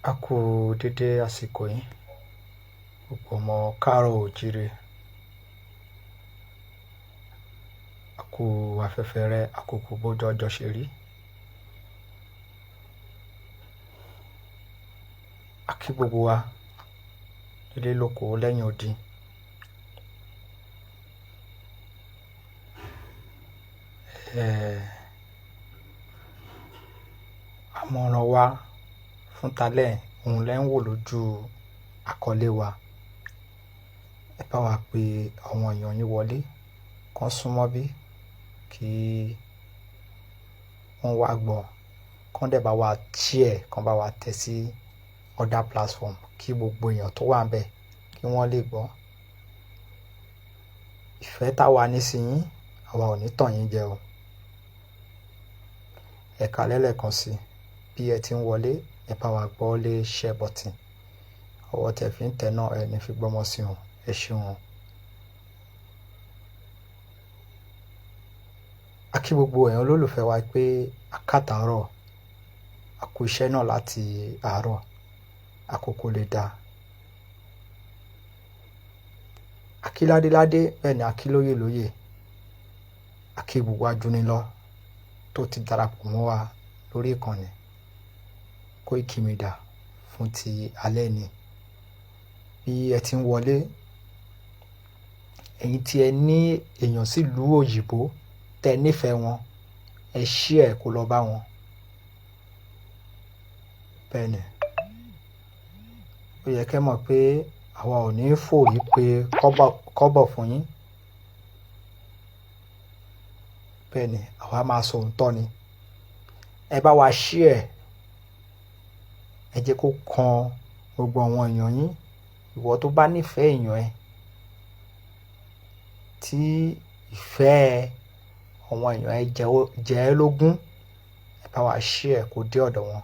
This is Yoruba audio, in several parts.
A kú dédé àsìkò yìí, gbogbo ọmọ káàárọ̀ oòjíire. A kú afẹ́fẹ́ rẹ, àkókò bójú ọjọ́ ṣe rí. A kí gbogbo wa nílé lóko lẹ́yìn odi. Àmọ̀ràn wa fún talẹ́ òun lẹ́ ń wò lójú àkọlé wa. Ẹ bá wa pe àwọn èèyàn yín wọlé, kán súnmọ́ bí kí wọ́n wá gbọ́, kán dẹ̀ bá wa share, kán bá wa tẹ̀ sí other platform kí gbogbo èèyàn tó wà ńbẹ̀ kí wọ́n lè gbọ́. Ìfẹ́ táwa ní sí yín, àwa ò ní tàn yín jẹ o. Ẹ káalẹ́ lẹ́ẹ̀kan sí i, bí ẹ ti ń wọlé, ẹ bá wa gbọ́ lé share button. Ọwọ́ tẹ fi ń tẹ̀ náà ẹ ní fi gbọ́mọ sí o. Ẹ ṣeun o. A kí gbogbo èèyàn olólùfẹ́ wa pé a káàtàárọ̀, a kú iṣẹ́ náà láti àárọ̀, àkókò lè dáa. A kí ládéládé, bẹ́ẹ̀ ni a kí lóyè lóyè. A kí gbogbo ajúnilọ́ tó ti darapọ̀ mọ́ wa lórí ìkànnì Koiki Media fún ti alẹ́ ni. Bí ẹ ti ń wọlé, ẹ̀yin tí ẹ ní èèyàn sílùú òyìnbó tẹ nífẹ̀ẹ́ wọn, ẹ share kó lọ bá wọn. Bẹ́ẹ̀ ni, ó yẹ kẹ́ mọ̀ pé àwa ò ní fòrí pé kọ́bọ̀ fún yín. Bẹ́ẹ̀ ni, àwa máa sọ òótọ́ ni. Ẹ bá wa share, ẹ jẹ́ kó kan gbogbo àwọn èèyàn yín. Ìwọ tó bá nífẹ̀ẹ́ èèyàn ẹ, tí ìfẹ́ àwọn èèyàn ẹ jẹ ẹ́ lógún, ẹ bá wa share kó dé ọ̀dọ̀ wọn.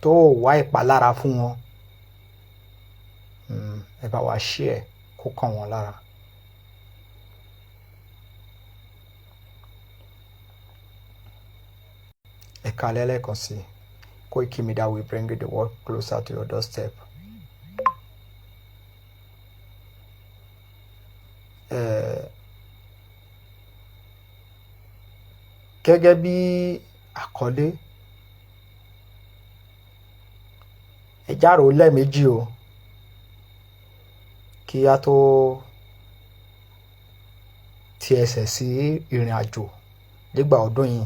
Tó wá ìpalára fún wọn, ẹ bá wa share kó kàn wọ́n lára. Ẹ káalẹ́ lẹ́ẹ̀kan sí i. Koiki Media will bring the world closer to your doorstep. Gẹ́gẹ́ bí àkọlé, ẹ járò lẹ́ẹ̀mejì o kí a tó ti ẹsẹ̀ sí ìrìn àjò nígbà ọdún yìí.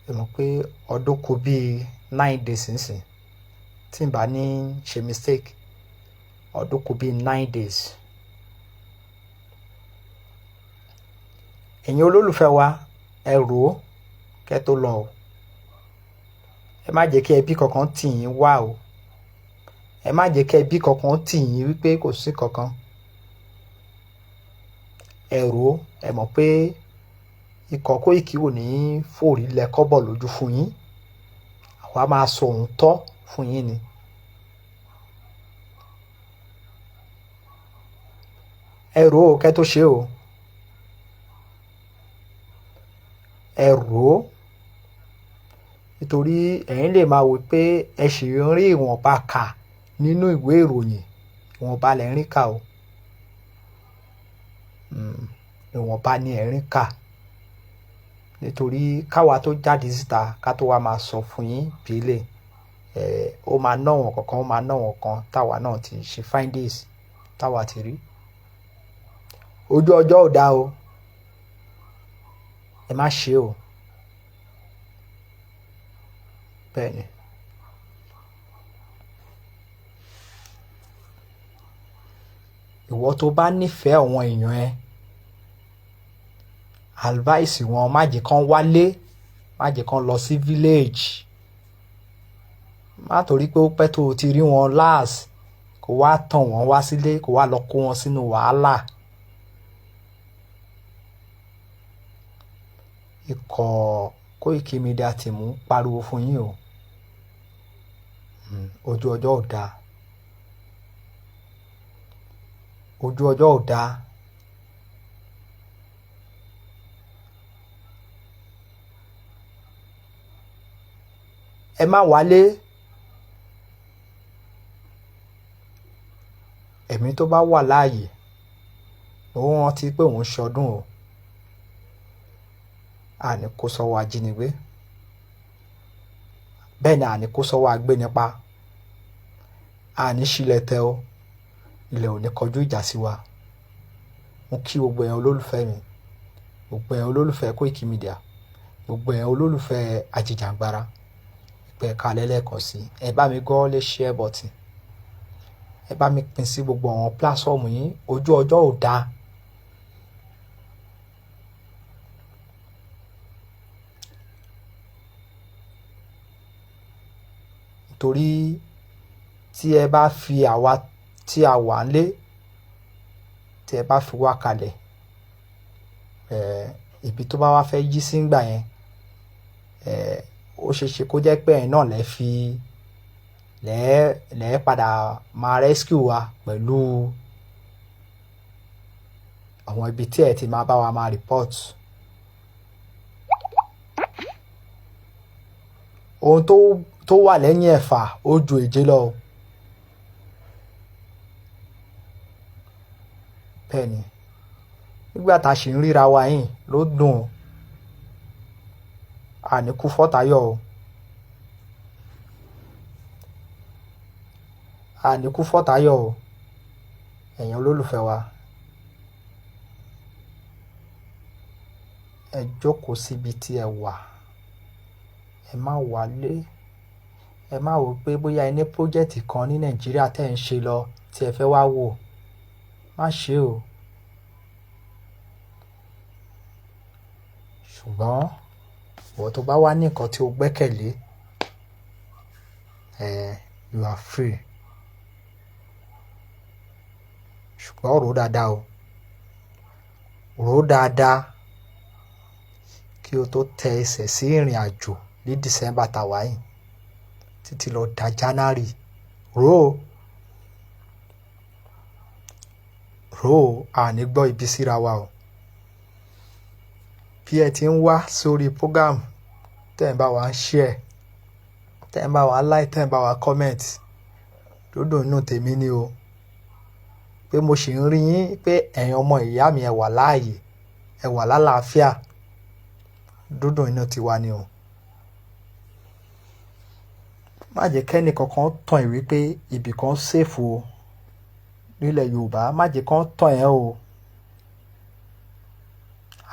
Ẹ mọ̀ pé ọdún kù bí 9 days nísìn, tí n bá ní ṣe mistake, ọdún kù bí 9 days. Ẹ̀yin olólùfẹ́ wa, ẹ rò ó kẹ́ tó lọ o. Ẹ má jẹ́ kí ẹbí kankan tì yín wá o. Ẹ má jẹ́ kí ẹbí kankan tì yín wípé kò sí kankan. Ẹ rò ó, ẹ mọ̀ pé ikọ̀ Koiki ò ní fòrí lẹ kọ́bọ̀ lójú fún yín. Àwa máa sọ òótọ́ fún yín ni. Ẹ rò ó kẹ́ tó ṣe o. Ẹ rò ó, nítorí ẹ̀yin lè máa wò pé ẹ ṣì ń rí ìwọ̀nba kà nínú ìwé ìròyìn, ìwọ̀nba lẹ̀ ń rí kà o. Ìwọ̀nba ni ẹ̀ ń rí kà. Nítorí káwa tó jáde síta ká tó wá máa sọ fún yín bílẹ̀, ó máa ná wọn kankan, ó máa ná wọn kan táwa náà ti ṣe findings táwa ti rí. Ojú ọjọ́ ò dáa o. Ẹ má ṣe o. Bẹ́ẹ̀ ni. Ìwọ tó bá nífẹ̀ẹ́ àwọn èèyàn ẹ, advice wọn, má jẹ́ kán wálé, má jẹ́ kán lọ sí village. Má torí pé ó pẹ́ tó o ti rí wọn last, kó wá tàn wọ́n wá sílé, kó wá lọ kó wọn sínú wàhálà. Ikọ̀ Koiki Media team ń pariwo fún yín o. Ojú ọjọ́ ò dáa. Ojú ọjọ́ ò dáa. Ẹ má wálé. Ẹ̀mí tó bá wà láàyè òun rántí pé òun ṣọdún o. Àní kó sọ́wọ́ ajínigbé, bẹ́ẹ̀ ni àní kó sọ́wọ́ agbénipa. Àní sílẹ̀ tẹ o, ilẹ̀ ò ní kọjú ìjà sí wa. Mo kí gbogbo ẹ̀yin olólùfẹ́ mi, gbogbo ẹ̀yin olólùfẹ́ Koiki Media, gbogbo ẹ̀yin olólùfẹ́ ajìjàngbara, ìpẹ́ ẹ̀ka lẹ́lẹ́kan sí. Ẹ bá mi gọ́ lé share button, ẹ bá mi pín sí gbogbo àwọn platform yín. Ojú ọjọ́ ò dáa. Torí tí ẹ bá fi àwa tí a wà nílé, tí ẹ bá fi wá kalẹ̀, ibi tó bá wá fẹ́ yí sí ngbà yẹn, ó ṣeé ṣe kó jẹ́ pé ẹ̀yin náà lẹ́ fi lẹ́ lẹ́ padà máa rescue wa pẹ̀lú àwọn ibi tí ẹ ti máa bá wa máa report. Ohun tó wà lẹ́yìn ẹ̀fà ó ju èje lọ o. Bẹ́ẹ̀ ni, nígbà tá a ṣì ń ríra wa yìí ló dùn o. Àní kú fọ́tayọ̀ o. Àní kú fọ́tayọ̀ o. Ẹ̀yin olólùfẹ́ wa, ẹ jókòó síbi tí ẹ wà. Ẹ má wálé. Ẹ má wò pé bóyá ẹ ní project kan ní Nàìjíríà tẹ́ ẹ̀ ń ṣe lọ tí ẹ fẹ́ wá wò. Má ṣe o. Ṣùgbọ́n ìwọ tó bá wá ní nǹkan tí o gbẹ́kẹ̀lé, you are free. Ṣùgbọ́n rò ó dáadáa o. Rò ó dáadáa kí o tó tẹ ẹsẹ̀ sí ìrìn àjò ní December tá wà yìí títí lọ da January. Rò ó. Rò ó, a ní gbọ́ ibi síra wa o. Bí ẹ ti ń wá sórí program, tẹ́ ẹ̀ ń bá wa share, tẹ́ ẹ̀ ń bá wa like, tẹ́ ẹ̀ ń bá wa comment, dúdùn inú tèmi ni o. Pé mo sì ń rí yín pé ẹ̀yin ọmọ ìyá mi, ẹ wà láàyè, ẹ wà lálàáfíà. Dúdùn inú tiwa ni o. Má jẹ́ kẹ́ni kankan tàn ẹ́ wípé ibì kan safe o nílẹ̀ Yorùbá. Má jẹ́ kán tàn ẹ́ o.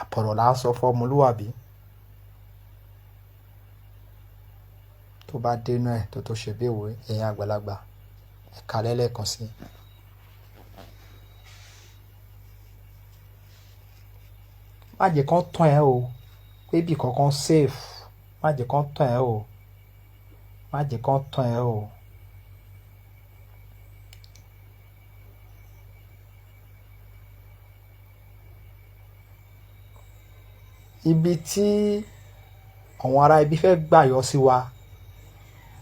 Àbọ̀rọ̀ là ń sọ fún ọmọlúwàbí. Tó bá dénú ẹ̀ tó ṣe bí òwe, ẹ̀yin àgbàlagbà, ẹ káalẹ́ lẹ́ẹ̀kan sí i. Má jẹ́ kán tàn ẹ́ o pé ibì kankan safe. Má jẹ́ kán tàn ẹ́ o. Má jẹ́ kán tàn ẹ́ o. Ibi tí àwọn ará ibi fẹ́ gbà yọ sí wa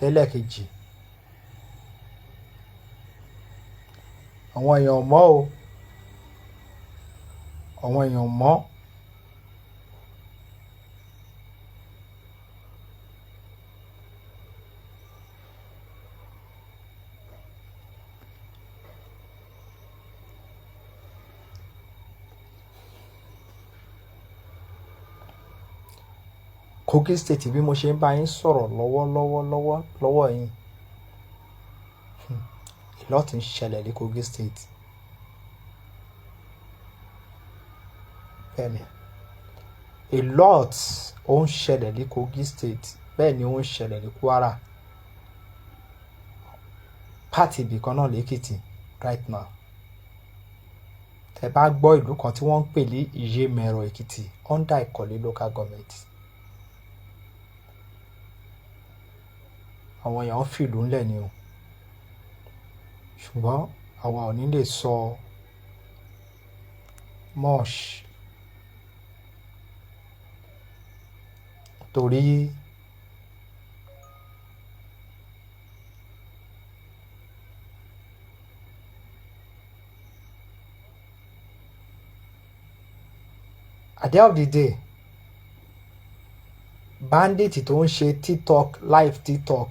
lẹ́lẹ́kejì, àwọn èèyàn ò mọ̀ o. Àwọn èèyàn ò mọ̀. Kogi State, bí mo ṣe ń bá yín sọ̀rọ̀ lọ́wọ́lọ́wọ́ lọ́wọ́ lọ́wọ́ yín, a lot ń ṣẹlẹ̀ ní Kogi State. Bẹ́ẹ̀ni, a lot ó ń ṣẹlẹ̀ ní Kogi State, bẹ́ẹ̀ ni ó ń ṣẹlẹ̀ ní Kwara, part ibì kan náà lẹ́kìtì right now. Tẹ́ bá gbọ́ ìlú kan tí wọ́n ń pè ní Ìyèmẹ̀rọ Èkìtì, under Ìkọ̀lé local government. Àwọn èèyàn ń fìlú ńlẹ̀ ni o. Ṣùgbọ́n àwa ò ní lè sọ much torí at the end of the day, Bandit tó ń ṣe TikTok live, TikTok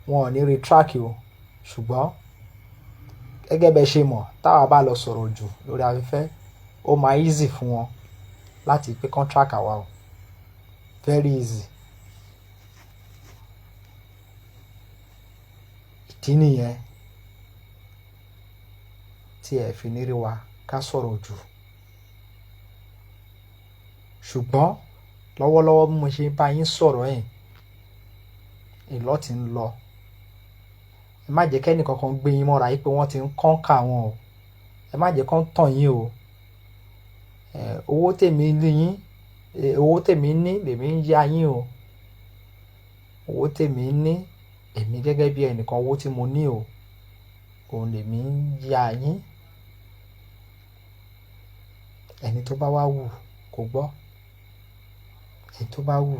wọn ò ní rí track o. Ṣùgbọ́n gẹ́gẹ́ bẹ́ẹ̀ ṣe mọ̀, táwa bá lọ sọ̀rọ̀ jù lórí afẹ́fẹ́, ó máa easy fún wọn láti pé kán track àwa o, very easy. Ìdí nìyẹn tí ẹ fi ní rí wa ká sọ̀rọ̀ jù. Ṣùgbọ́n lọ́wọ́lọ́wọ́ bí mo ṣe bá yín sọ̀rọ̀ yìí, ìlọ́ ti ń lọ. Ẹ má jẹ́ kẹ́nì kankan gbé yín mọ́ra yìí pé wọ́n ti ń kọ́ńkà wọn o. Ẹ má jẹ́ kán tàn yín o. Owó tèmi ní yín, owó tèmi ní lèmi ń yá yín o. Owó tèmi ní, èmi gẹ́gẹ́ bí ẹnìkan, owó tí mo ní o, òun lèmi ń yá yín. Ẹni tó bá wá wù kó gbọ́, ẹni tó bá wù,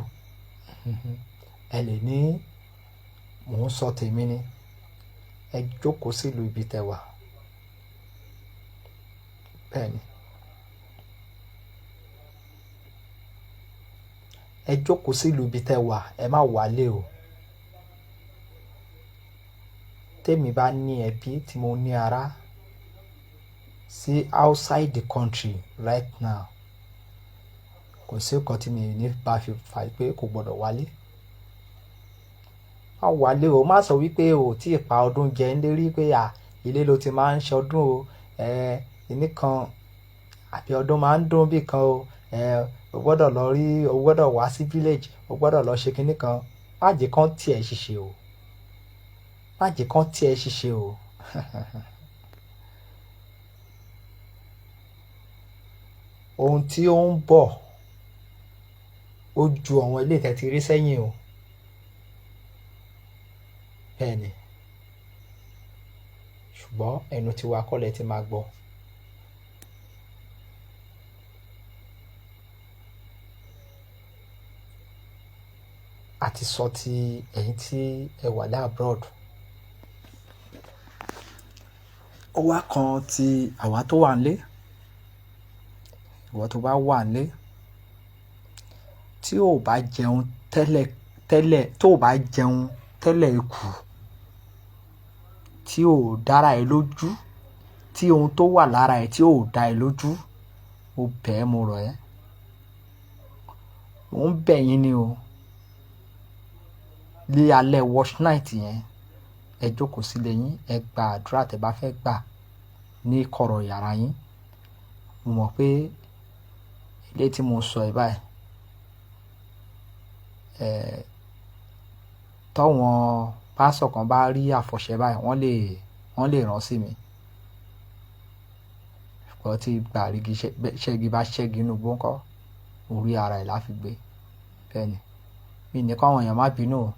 ẹ lè ní mò ń sọ tèmi ni. Ẹ jókòó sílùú ibi tẹ́ wà. Bẹ́ẹ̀ ni, ẹ jókòó sílùú ibi tẹ́ wà, ẹ má wálé o. Tèmi bá ní ẹbí tí mo ní ará sí outside the country right now, kò sí nǹkan tí mi ní bá fi fà pé kò gbọdọ̀ wálé. Má wálé o. Má sọ wípé o tí ì pa ọdún jẹ ń lérí pé à ilé ló ti máa ń ṣọdún o, ẹ ìní kan àbí ọdún máa ń dùn bí kan o, ẹ o gbọ́dọ̀ lọ rí, o gbọ́dọ̀ wá sí village, o gbọ́dọ̀ lọ ṣe kinní kan. Má jẹ́ kán tiẹ̀ ṣiṣẹ́ o, má jẹ́ kán tiẹ̀ ṣiṣẹ́ o. Ohun tí ó ń bọ̀ ó ju àwọn ilé ìtẹ́ ti rí sẹ́yìn o. Bẹ́ẹ̀ ni, ṣùgbọ́n ẹnu tiwa kọ́ lẹ ti máa gbọ́. A ti sọ ti ẹ̀yin tí ẹ wà ní abroad. Ó wá kan ti àwa tó wà nílé. Ìwọ tó bá wà nílé, tí ò bá jẹun tẹ́lẹ̀ tẹ́lẹ̀, tó ò bá jẹun tẹ́lẹ̀ ikù, tí ò dára ẹ lójú, tí ohun tó wà lára ẹ tí ò dá ẹ lójú, mo bẹ̀ ẹ́, mo rọ̀ ẹ́, mò ń bẹ̀ yín ni o. Ní alẹ́ watch night yẹn, ẹ jókòó sílé yín, ẹ gba àdúrà tẹ́ bá fẹ́ gbà ní kọ̀rọ̀ yàrá yín. Mo mọ̀ pé ilé tí mo sọ yìí báyìí, tọ́wọn pásọ̀ kan bá rí àfọ̀ṣẹ báyìí, wọ́n lè rán sí mi. Ṣùgbọ́n tí gbàrígi ṣẹ́gi bá ṣẹ́gi inú igbó ńkọ́, orí ara ẹ̀ la fi gbé. Bẹ́ẹ̀ ni, mi ní káwọn èèyàn má bínú o,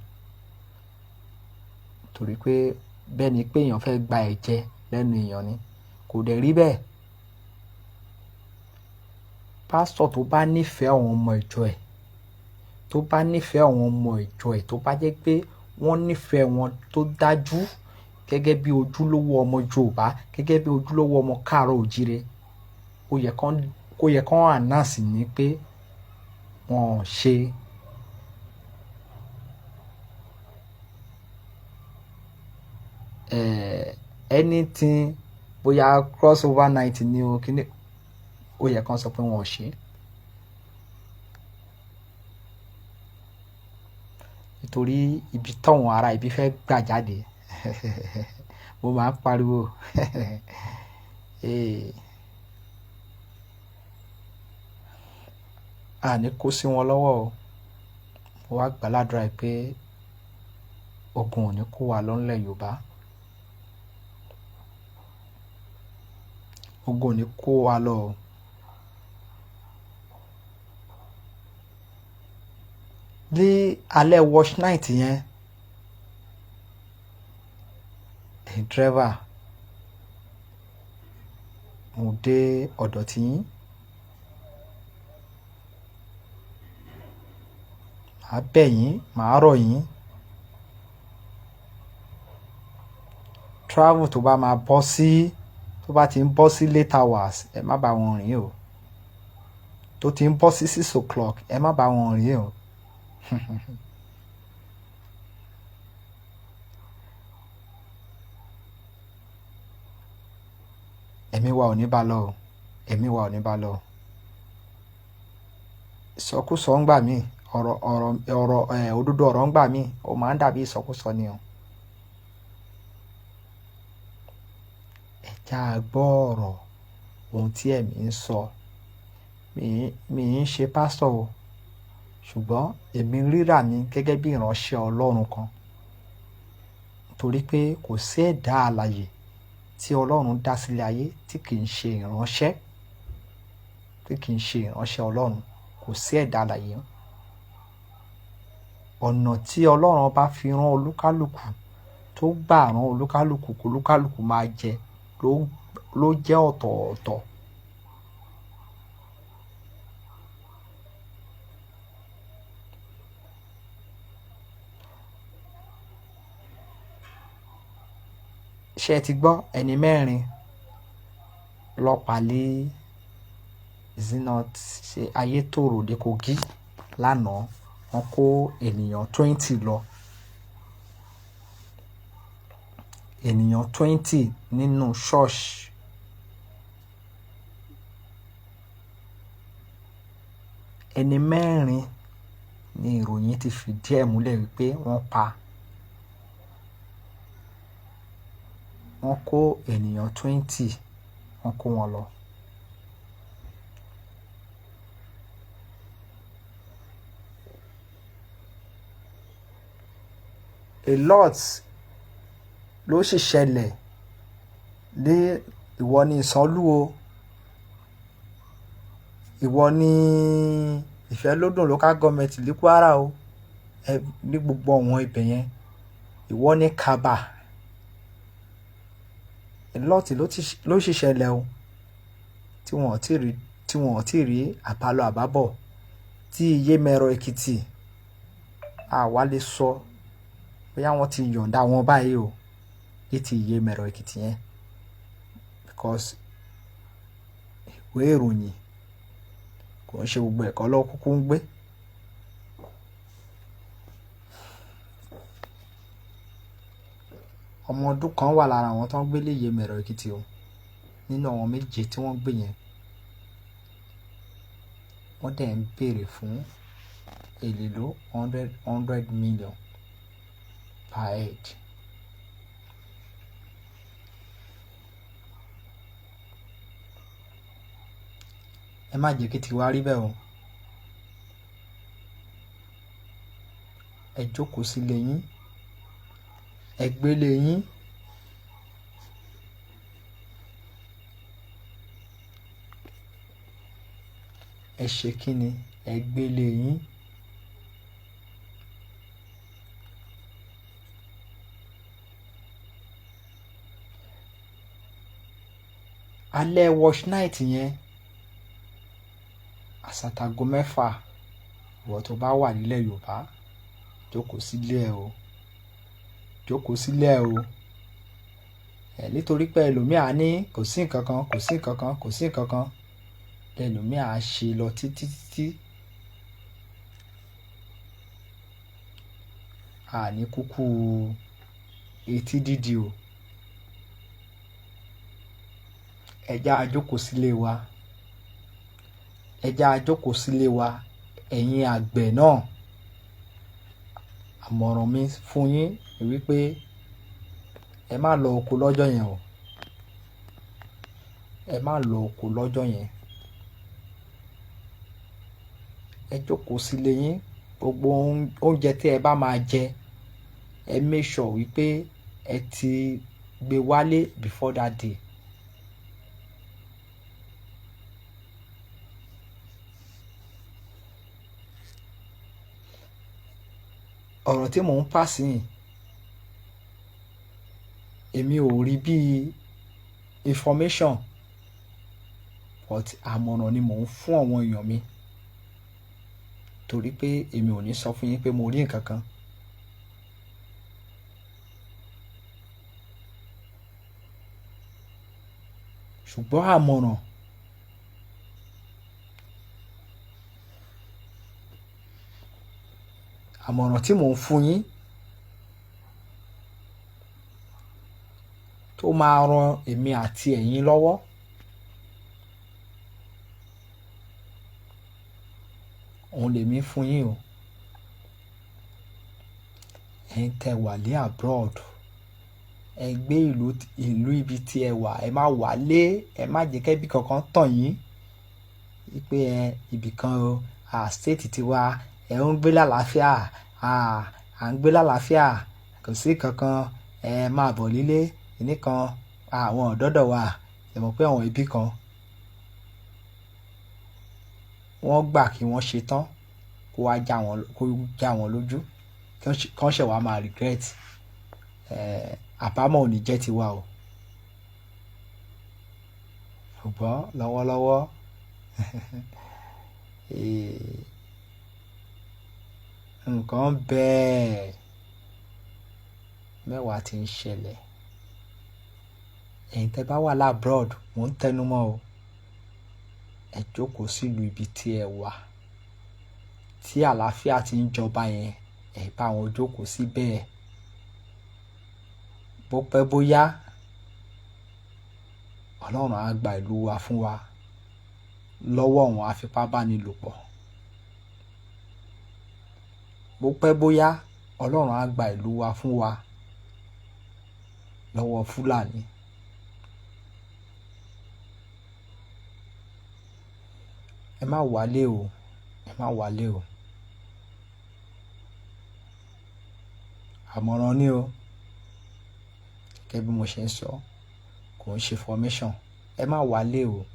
torí pé bẹ́ẹ̀ ni pé èèyàn fẹ́ gba ẹ̀jẹ̀ lẹ́nu èèyàn ni, kò dẹ̀ rí bẹ́ẹ̀. Pásítọ̀ tó bá nífẹ̀ẹ́ àwọn ọmọ ìjọ ẹ̀, tó bá nífẹ̀ẹ́ àwọn ọmọ ìjọ ẹ̀, tó bá jẹ́ pé wọ́n nífẹ̀ẹ́ wọn tó dájú gẹ́gẹ́ bí ojúlówó ọmọ Yorùbá, gẹ́gẹ́ bí ojúlówó ọmọ káàárọ̀ òjíire, ó yẹ kán announce ní pé wọ́n ò ṣe anything, bóyá crossover night ni o kíní, ó yẹ kán sọ pé wọ́n ò ṣe. Nítorí ibi táwọn ará ibi fẹ́ gbà jáde, mo máa ń pariwo. A ní kó sí wọn lọ́wọ́ o. Mo wá gbà ládùrá pé ogun ò ní kó wa lọ nílẹ̀ Yorùbá. Ogun ò ní kó wa lọ o. Ní alẹ́ watch night yẹn, driver, mo dé ọ̀dọ̀ tí yín. Màá bẹ̀ yín, màá rọ̀ yín. Travel tó bá máa bọ́ sí, tó bá ti ń bọ́ sí late hours, ẹ má bá wọn rìn o. Tó ti ń bọ́ sí 6 o'clock, ẹ má bá wọn rìn o. Ẹ̀mí wa ò ní bá lọ o, ẹ̀mí wa ò ní bá lọ o. Ìsọkúsọ ń gbà mí, ọ̀rọ̀ ọ̀rọ̀ ọ̀rọ̀ ẹ̀ òdodo ọ̀rọ̀ ń gbà mí, ó máa ń dàbí ìsọkúsọ ni o. Ẹ já a gbọ́ ọ̀rọ̀ ohun tí ẹ̀mí ń sọ. Mi ń ṣe pásítọ̀ o, ṣùgbọ́n èmi ríra mi gẹ́gẹ́ bí ìránṣẹ́ Ọlọ́run kan, torí pé kò sí ẹ̀dá alààyè tí Ọlọ́run dá sílé ayé tí kì í ṣe ìránṣẹ́, tí kì í ṣe ìránṣẹ́ Ọlọ́run. Kò sí ẹ̀dá alààyè. Ọ̀nà tí Ọlọ́run bá fi rán olúkálùkù, tó gbà rán olúkálùkù kó olúkálùkù máa jẹ ló jẹ́ ọ̀tọ̀ọ̀tọ̀. Ṣé ẹ ti gbọ́? Ẹni 4 lọ́pàá lé Zenith ṣe Ayétòrò dé Kogi lánàá, wọ́n kó ènìyàn 20 lọ. Ènìyàn 20 nínú ṣọ́ọ̀ṣì. Ẹni 4 ni ìròyìn ti fìdí ẹ̀ múlẹ̀ wípé wọ́n pa. Wọ́n kó ènìyàn 20, wọ́n kó wọn lọ. A lot ló sì ṣẹlẹ̀ ní ìwọ ní Ìsànlú o, ìwọ ní Ìfẹ́lódùn local government ní Kwara o, ní gbogbo àwọn ibẹ̀ yẹn, ìwọ ní Kaba. A lot ló sì ṣẹlẹ̀ o, tí wọ́n ò tí rí, tí wọ́n ò tí rí àbálọ àbábọ̀ tí Iyemẹ̀rọ Èkìtì àwa lè sọ bóyá wọ́n ti yọ̀ǹda wọn báyìí o, ní ti Iyemẹ̀rọ Èkìtì yẹn, because ìwé ìròyìn kò ń ṣe gbogbo ẹ̀kọ́ ló kúkú ń gbé. Ọmọ ọdún kan wà lára àwọn tó ń gbé lé Iyemẹ̀rọ Èkìtì o, nínú àwọn 7 tí wọ́n gbé yẹn. Wọ́n dẹ̀ ń béèrè fún èlé hundred million per head. Ẹ má jẹ́ kí tiwa rí bẹ́ẹ̀ o. Ẹ jókòó sílé yín, ẹ gbélé yín. Ẹ ṣe kíni, ẹ gbélé yín. Alẹ́ watch night yẹn, àsàtàgò 6, ìwọ tó bá wà nílẹ̀ Yorùbá, jókòó sílé ẹ o, jókòó sílé ẹ o. Nítorí pé ẹlòmíà ní kò sí nǹkan kan, kò sí nǹkan kan, kò sí nǹkan kan, ẹlòmíà á ṣe lọ títí títí. Àní kúkú etí dídì o. Ẹ já a jókòó sílé wa. Ẹ já a jókòó sílé wa. Ẹ̀yin àgbẹ̀ náà, àmọ̀ràn mi fún yín ni wípé ẹ má lọ oko lọ́jọ́ yẹn o. Ẹ má lọ oko lọ́jọ́ yẹn. Ẹ jókòó sílé yín. Gbogbo oúnjẹ tí ẹ bá máa jẹ, ẹ make sure wípé ẹ ti gbé wálé before that day. Ọ̀rọ̀ tí mò ń pàṣẹ yìí, èmi ò rí bí information, but àmọ̀ràn ni mò ń fún àwọn èèyàn mi, torí pé èmi ò ní sọ fún yín pé mo rí nǹkan kan. Ṣùgbọ́n àmọ̀ràn Àmọ̀ràn tí mò ń fún yín tó máa ran èmi àti ẹ̀yin lọ́wọ́, òun lèmi fún yín o. Ẹ̀yin tẹ́ wà ní abroad, ẹ gbé ìlú ibi tí ẹ wà, ẹ má wálé, ẹ má jẹ́ kẹ́bí kankan tàn yín pé ẹ ibì kan o, state tiwa, ẹ ń gbé lálàáfíà, à ń gbé lálàáfíà, kò sí kankan, ẹ máa bọ̀ lílé nìkan, àwọn ọ̀dọ́dọ̀ wa. Ẹ mọ̀ pé àwọn ibì kan wọ́n gbà kí wọ́n ṣe tán kó wá já wọn, kó já wọn lójú, kán ṣẹ̀ wá máa regret. Àbámọ̀ ò ní jẹ́ tiwa o. Ṣùgbọ́n lọ́wọ́lọ́wọ́, nǹkan bẹ́ẹ̀ mẹ́wàá ti ń ṣẹlẹ̀. Ẹ̀yin tẹ́ bá wà l'abroad, mò ń tẹnu mọ́ o, ẹ jókòó sílùú ibi tí ẹ wà tí àlàáfíà ti ń jọba yẹn, ẹ bá wọn jókòó síbẹ̀. Bó pẹ́ bóyá, Ọlọ́run á gba ìlú wa fún wa lọ́wọ́ àwọn afipábánilòpọ̀. Bó pẹ́ bóyá, Ọlọ́run á gba ìlú wa fún wa lọ́wọ́ Fúlàní. Ẹ má wálé o, ẹ má wálé o. Àmọ̀ràn ni o, gẹ́gẹ́ bí mo ṣe ń sọ, kò ń ṣe formation. Ẹ má wálé o,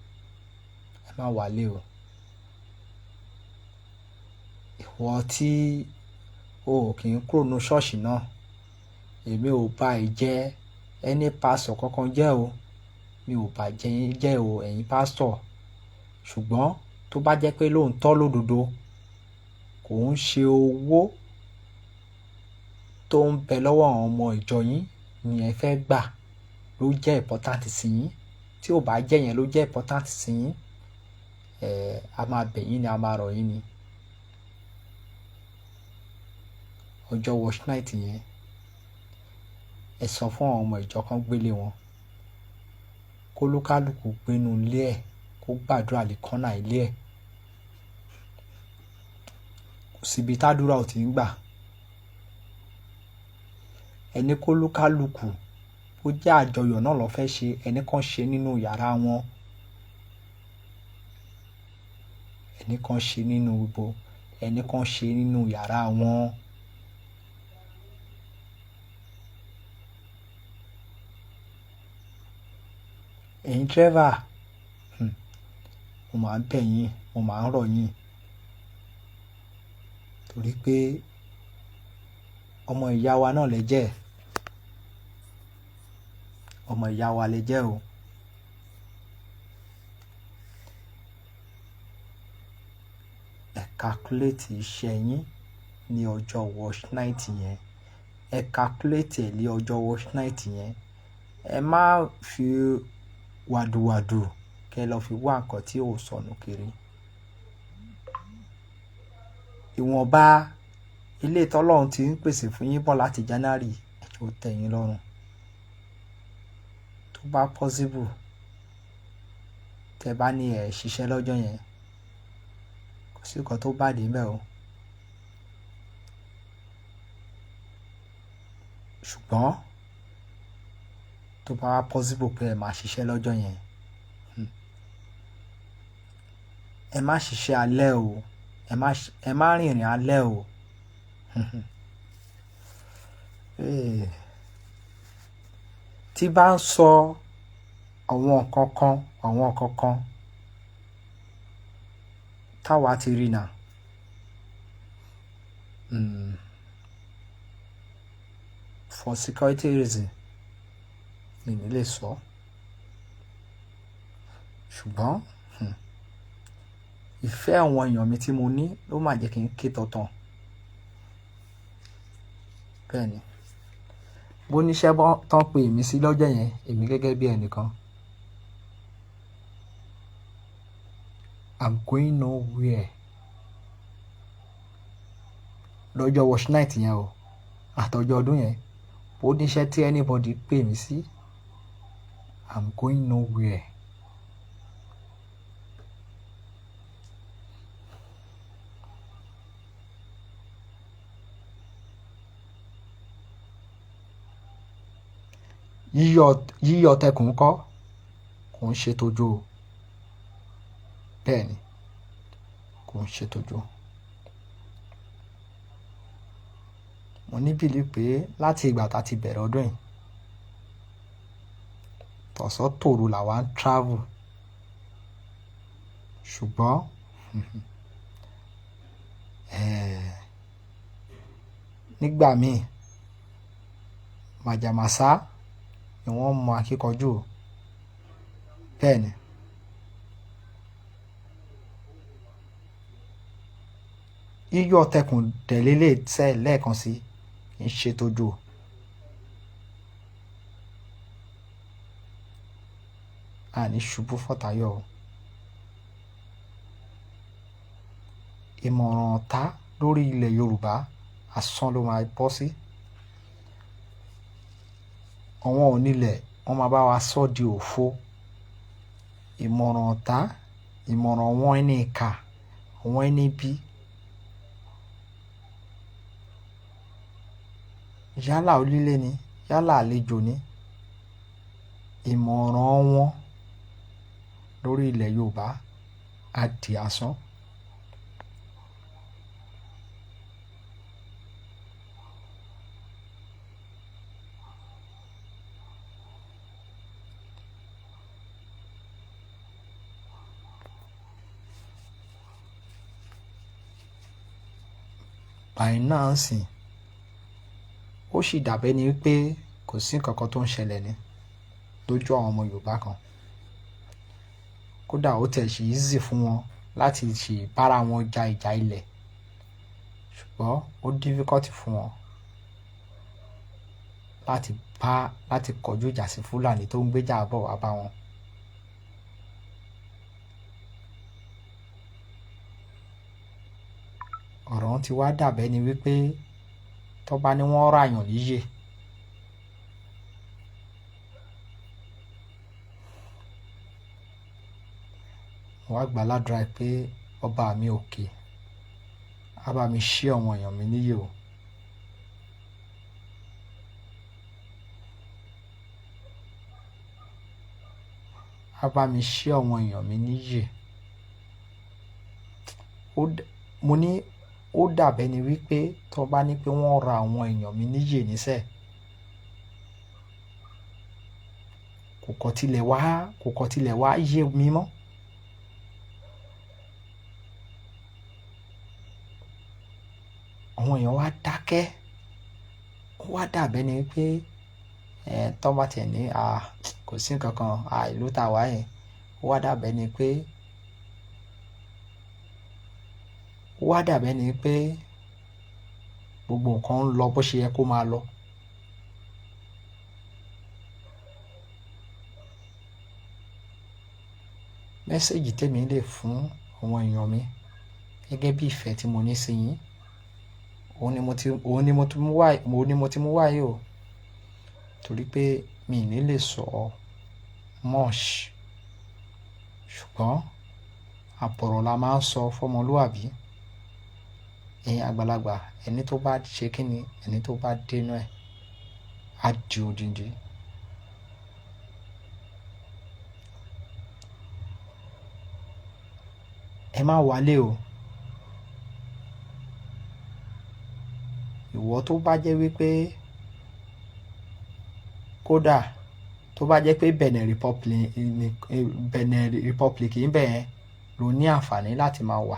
ẹ má wálé o. Ìwọ tí o kì í kúrò nínú ṣọ́ọ̀ṣì náà, èmi ò bá ẹ jẹ́ ẹni pásọ̀ kankan jẹ́ o, mi ò bá jẹ́ yín jẹ́ o, ẹ̀yin pásítọ̀. Ṣùgbọ́n tó bá jẹ́ pé lóòótọ́ lódodo, kò ń ṣe owó tó ń bẹ lọ́wọ́ àwọn ọmọ ìjọ yín ni ẹ fẹ́ gbà ló jẹ́ important sí yín, tí ò bá jẹ́ yẹn ló jẹ́ important sí yín, a máa bẹ̀ yín ni, a máa rọ̀ yín ni. Ọjọ́ wash night yẹn, ẹ sọ fún àwọn ọmọ ìjọ kan gbélé wọn, kólúkálùkù gbénu ilé ẹ̀, kó gbàdúrà lè kọ́nà ilé ẹ̀. Kò síbi tádúrà ò ti ń gbà. Ẹni kólúkálùkù, bó jẹ́ àjọyọ̀ náà ló fẹ́ ṣe, ẹni kan ṣe nínú yàrá wọn, ẹni kan ṣe nínú ibo, ẹni kan ṣe nínú yàrá wọn. Ẹ̀yin driver, mo máa ń bẹ̀ yín, mo máa ń rọ̀ yín, torí pé ọmọ ìyá wa náà lẹ jẹ́, ọmọ ìyá wa lẹ jẹ́ o. Ẹ calculate iṣẹ́ yín ní ọjọ́ wash night yẹn, ẹ calculate ẹ̀ ní ọjọ́ wash night yẹn. Ẹ má fi wàdùwàdù kẹ́ lọ fi wá nǹkan tí ò sọnù kiri. Ìwọ̀nba ilé tọ́lọ́run ti ń pèsè fún yín bọ̀ láti January, ẹ jọ̀ọ́ ó tẹ́ yín lọ́rùn. Tó bá possible, tẹ́ bá ní ẹ ṣiṣẹ́ lọ́jọ́ yẹn, kò sí nǹkan tó bad níbẹ̀ o. Ṣùgbọ́n tó bá wá possible pé ẹ máa ṣiṣẹ́ lọ́jọ́ yẹn, ẹ má ṣiṣẹ́ alẹ́ o, ẹ má rìnrìn alẹ́ o. Tí bá ń sọ àwọn nǹkan kan táwa ti rí náà, for security reason, mi ní lè sọ. Ṣùgbọ́n ìfẹ́ àwọn èèyàn mi tí mo ní ló máa jẹ́ kí n ké tọ̀tàn. Bẹ́ẹ̀ ni, bó níṣẹ́ tán pé èmi sí lọ́jọ́ yẹn, èmi gẹ́gẹ́ bí ẹnìkan, I'm going nowhere. Lọ́jọ́ wash night yẹn o, àtọjọ́ ọdún yẹn, ó níṣẹ́ tí anybody pè mí sí, I'm going nowhere. Yíyọ tẹkùn kọ́, kò ń ṣe tójó o. Bẹ́ẹ̀ ni, kò ń ṣe tójó. Mo ní belief pé láti ìgbà tá a ti bẹ̀rẹ̀ ọdún yìí, tọ̀sán tòru làwa ń travel. Ṣùgbọ́n nígbà míì, màjàmásá ni wọ́n mọ akíkanjú o. Bẹ́ẹ̀ ni. Yíyọ tẹkùn dẹ̀lélẹ̀ sẹ́ lẹ́ẹ̀kan sí kì í ṣe tójó o. A ní ṣubú fọ́tàyọ̀ o. Ìmọ̀ràn ọ̀tá lórí ilẹ̀ Yorùbá, asán ló máa bọ́ sí. Àwọn onílẹ̀ wọ́n máa bá wa sọ́ di òfo. Ìmọ̀ràn ọ̀tá, ìmọ̀ràn àwọn ẹni ìkà, àwọn ẹni ibi. Yálà onílé ni, yálà àlejò ni. Ìmọ̀ràn wọn lórí ilẹ̀ Yorùbá á di asán. By now nsìn, ó sì dàbí ẹni pé kò sí nǹkan kan tó ń ṣẹlẹ̀ ní lójú àwọn ọmọ Yorùbá kan. Kódà ó tẹ̀ sí easy fún wọn láti ṣe bára wọn ja ìjà ilẹ̀, ṣùgbọ́n ó difficult fún wọn láti kọjú ìjà sí Fúlàní tó ń gbéjà bọ̀ wá bá wọn. Ọ̀rọ̀ ti wá dàbí ẹni wípé tó bá ní wọ́n ràyàn níyè. Mo wá gbà ládùrá pé ọba mi òkè á bá mi ṣí àwọn èèyàn mi níyè o. Á bá mi ṣí àwọn èèyàn mi níyè. Mo ní ó dàbí ẹni wípé tó bá ní pé wọ́n ra àwọn èèyàn mi níyè níṣẹ́, kò kọ́ tilẹ̀ wá yé mi mọ́. Àwọn èèyàn wá dákẹ́. Ó wá dàbí ẹni wípé tó bá tiẹ̀ ní, à, kò sí nǹkan kan, à, ìlú tá a wà yẹn. Ó wá dàbí ẹni pé, ó wá dàbí ẹni pé gbogbo nǹkan ń lọ bó ṣe yẹ kó máa lọ. Message tèmi lè fún àwọn èèyàn mi gẹ́gẹ́ bí ìfẹ́ tí mo ní sí yín, òun ni mo ti mú wá yìí o. Torí pé mi ò ní lè sọ much, ṣùgbọ́n àbọ̀rọ̀ la máa ń sọ fọ́mọlúàbí. Ẹ̀yin àgbàlagbà, ẹni tó bá ṣe kíni, ẹni tó bá dénú ẹ̀, á di odindi. Ẹ má wálé o. Ìwọ tó bá jẹ́ wípé kódà tó bá jẹ́ pé Benin Republic ń bẹ̀ yẹn ló ní àǹfààní láti máa wà.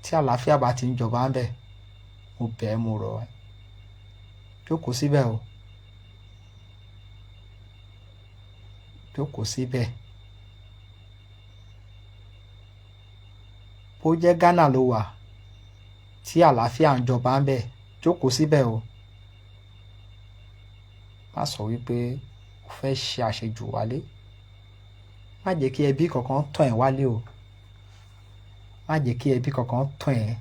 Tí àlàáfíà bá ti ń jọba ń bẹ̀, mo bẹ̀ ẹ́, mo rọ̀ ẹ́. Jókòó síbẹ̀ o. Jókòó síbẹ̀. Bó jẹ́ Ghana ló wà tí àlàáfíà ń jọba ń bẹ̀, jókòó síbẹ̀ o. Má sọ wípé o fẹ́ ṣe àṣejù wálé. Má jẹ́ kí ẹbí kankan tàn ẹ́ wálé o. Má jẹ́ kí ẹbí kankan tàn ẹ́.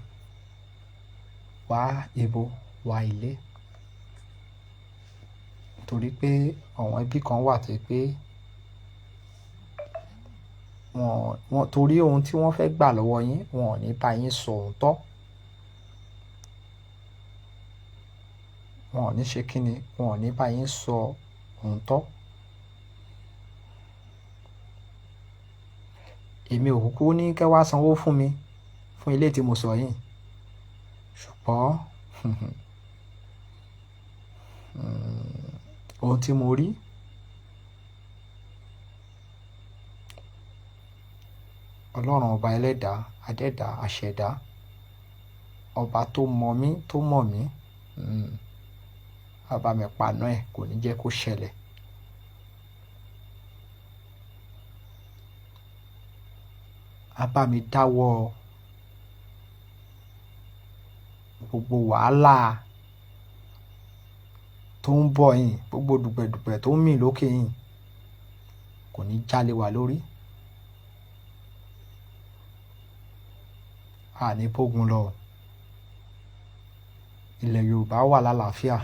Wá ibo, wá ilé. Torí pé àwọn ẹbí kan wà tó pé wọ́n torí ohun tí wọ́n fẹ́ gbà lọ́wọ́ yín, wọn ò ní bá yín sọ òótọ́. Wọn ò ní ṣe kíni, wọn ò ní bá yín sọ òótọ́. Èmi ò kúkú ní kẹ́ wá sanwó fún mi fún ilé tí mo sọ yìí. Ṣùgbọ́n ohun tí mo rí, Ọlọ́run ọba ẹlẹ́dàá, adẹ́dàá, àṣẹ̀dá, ọba tó mọ̀ mí, tó mọ̀ mí, á bá mi paná ẹ̀, kò ní jẹ́ kó ṣẹlẹ̀. Á bá mi dáwọ́ gbogbo wàhálà tó ń bọ̀ yìí, gbogbo dùgbẹ̀dùgbẹ̀ tó ń mì lókè yìí, kò ní jálé wa lórí. A ní bógun lọ. Ilẹ̀ Yorùbá wà lálàáfíà.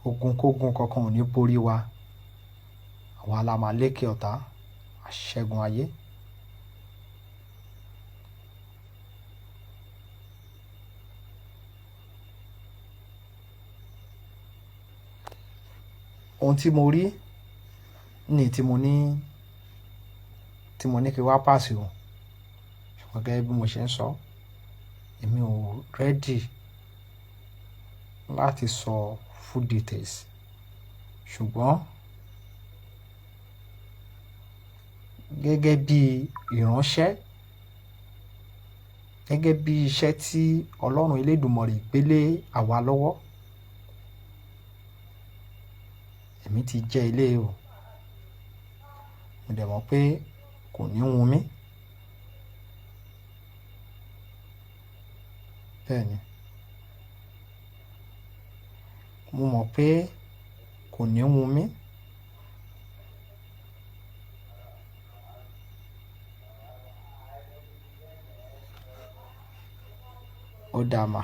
Ogun kógun kankan ò ní borí wa. Àwa la máa lékè ọ̀tá, àṣẹ́gun ayé. Ohun tí mo rí ní tí mo ní kí wá pàṣẹ o. Ṣùgbọ́n gẹ́gẹ́ bí mo ṣe ń sọ, èmi ò ready láti sọ full details. Ṣùgbọ́n gẹ́gẹ́ bí ìránṣẹ́, gẹ́gẹ́ bí iṣẹ́ tí Ọlọ́run Elédùmarè gbé lé àwa lọ́wọ́, èmi ti jẹ́ ilé o. Mo dẹ̀ mọ̀ pé kò ní wun mí. Bẹ́ẹ̀ni. Mo mọ̀ pé kò ní wun mí. Ó dáa mà,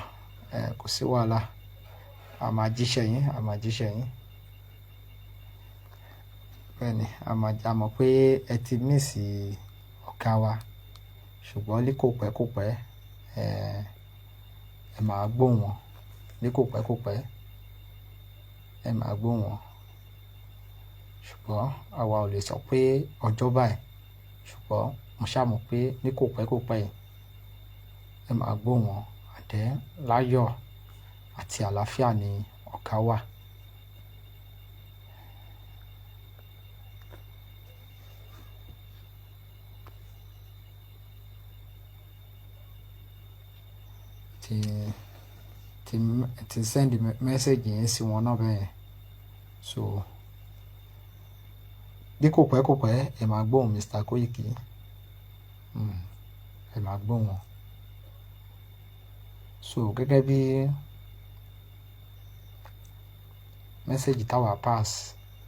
kò sí wàhálà. A máa jíṣẹ́ yín, a máa jíṣẹ́ yín. Bẹ́ẹ̀ni, a mọ̀ pé ẹ ti miss ọ̀gá wa, ṣùgbọ́n ní kò pẹ́ kò pẹ́, ẹ máa gbóhùn wọn. Ní kò pẹ́ kò pẹ́, ẹ máa gbóhùn wọn. Ṣùgbọ́n àwa ò lè sọ pé ọjọ́ báyìí, ṣùgbọ́n mo ṣà mọ̀ pé ní kò pẹ́ kò pẹ́ yìí, ẹ máa gbóhùn wọn. And then láyọ̀ àti àlàáfíà ni ọ̀gá wà. Ti send message yẹn sí wọn náà bẹ́ẹ̀. So ní kò pẹ́ kò pẹ́, ẹ máa gbóhùn Mr. Koiki. Ẹ máa gbóhùn wọn. So gẹ́gẹ́ bí message táwa pass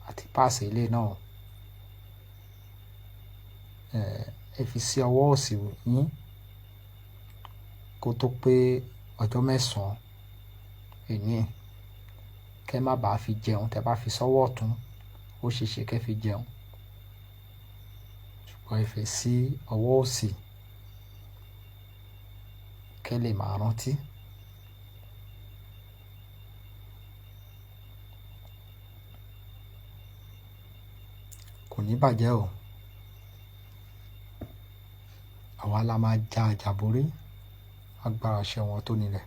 àti pass ilé náà, ẹ fi sí ọwọ́ òsì yín kó tó pé ọjọ́ 9 èní, kẹ́ má bàa fi jẹun. Tẹ bá fi sọ́wọ́ ọ̀tún, ó ṣe é ṣe kẹ́ fi jẹun. Ṣùgbọ́n ẹ fi sí ọwọ́ òsì kẹ́ lè máa rántí. Kò ní bàjẹ́ o. Àwa la máa ja àjàborí agbára àṣẹ wọn tó nílẹ̀.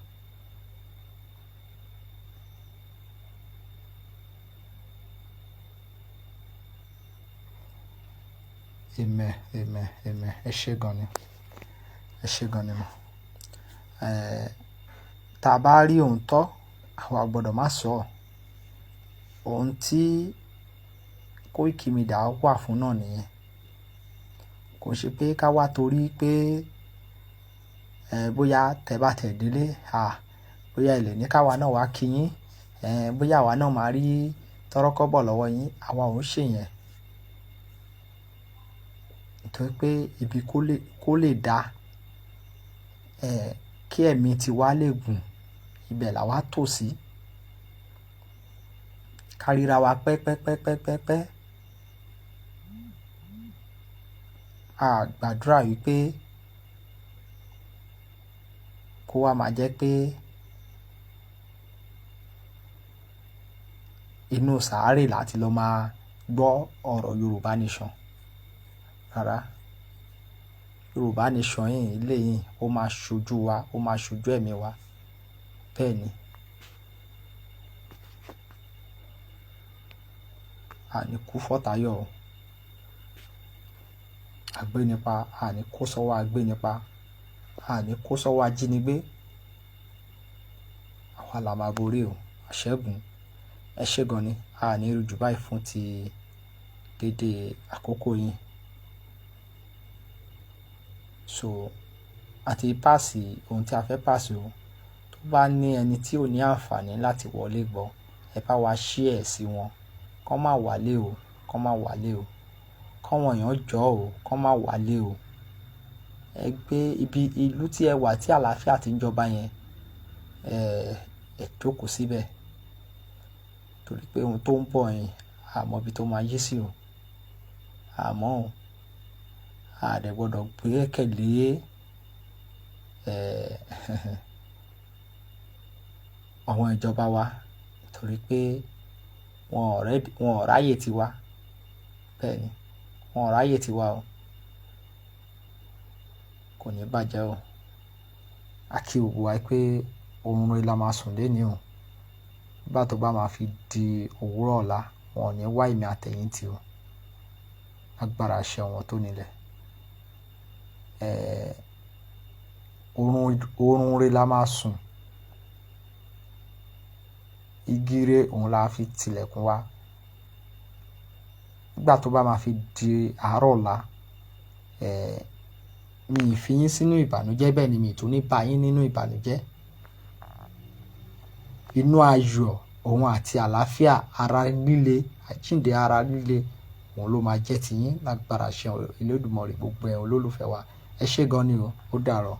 Amen, amen, amen. Ẹ ṣé gan ni. Ẹ ṣé gan ni mo. Tá a bá rí òótọ́, àwa gbọdọ̀ má sọ. Ohun tí Koiki Media wà fún náà nìyẹn. Kò ṣe pé ká wá torí pé bóyá tẹ bá tẹ̀ délé, à, bóyá ẹ lè ní ká wa náà wá kí yín, bóyá àwa náà máa rí tọ́rọ́kọ́bọ̀ lọ́wọ́ yín, àwa ò ń ṣe yẹn. Nítorí pé ibi kó lè dá, Kí ẹ̀mí tiwa lè gùn, ibẹ̀ làwa tò sí. Ká ríra wa pẹ́pẹ́pẹ́pẹ́pẹ́. A gbàdúrà wípé kó wá máa jẹ́ pé inú sàárè láti lọ máa gbọ́ ọ̀rọ̀ Yorùbá Nation. Rárá, Yorùbá Nation yìí, ilé yìí, ó máa ṣojú wa, ó máa ṣojú ẹ̀mí wa. Bẹ́ẹ̀ ni. A ní kú fọ́tàyọ̀ o. Àgbénipa, a ní kó sọ́wọ́ àgbénipa, a ní kó sọ́wọ́ ajínigbé. Àwa la máa borí o. Àṣẹ́gun. Ẹ ṣé gan ni. A ní rí jù báyìí fún ti dédé àkókò yìí. So, àti pàṣẹ ohun tí a fẹ́ pàṣẹ o. Tó bá ní ẹni tí ò ní àǹfààní láti wọlé gbọ́, ẹ bá wa share sí wọn. Kán má wálé o, kán má wálé o. Káwọn èèyàn jọ̀ o, kán má wálé o. Ẹ gbé ibi ìlú tí ẹ wà tí àlàáfíà ti ń jọba yẹn, ẹ jókòó síbẹ̀. Torí pé ohun tó ń bọ̀ yẹn, a mọ ibi tó máa yí sí o. Àmọ́ o, a dẹ̀ gbọdọ̀ gbẹ́kẹ̀lé, àwọn ìjọba wa, torí pé wọn ò ready, wọn ò ráyè tiwa. Bẹ́ẹ̀ ni, wọn ò ráyè tiwa o. Kò ní bàjẹ́ o. A kí gbogbo wa pé oorun re la máa sùn léni o. Nígbà tó bá máa fi di òwúrọ̀ ọ̀la, wọn ò ní wá èmi àtẹ̀yìn tì o. Agbára àṣẹ wọn tó nílẹ̀. Oorun re la máa sùn. Igi re òun la fi tilẹ̀kùn wa. Nígbà tó bá máa fi di àárọ̀ ọ̀la, mi ì fi yín sínú ìbànújẹ́, bẹ́ẹ̀ ni mi ì tún ní bá yín nínú ìbànújẹ́. Inú ayọ̀ òun àti àlàáfíà, ara líle, àjíǹde ara líle, òun ló máa jẹ́ ti yín lágbára àṣẹ Elédùmarè gbogbo ẹ̀ olólùfẹ́ wa. Ẹ ṣé gan ni o. Ó dàárọ̀.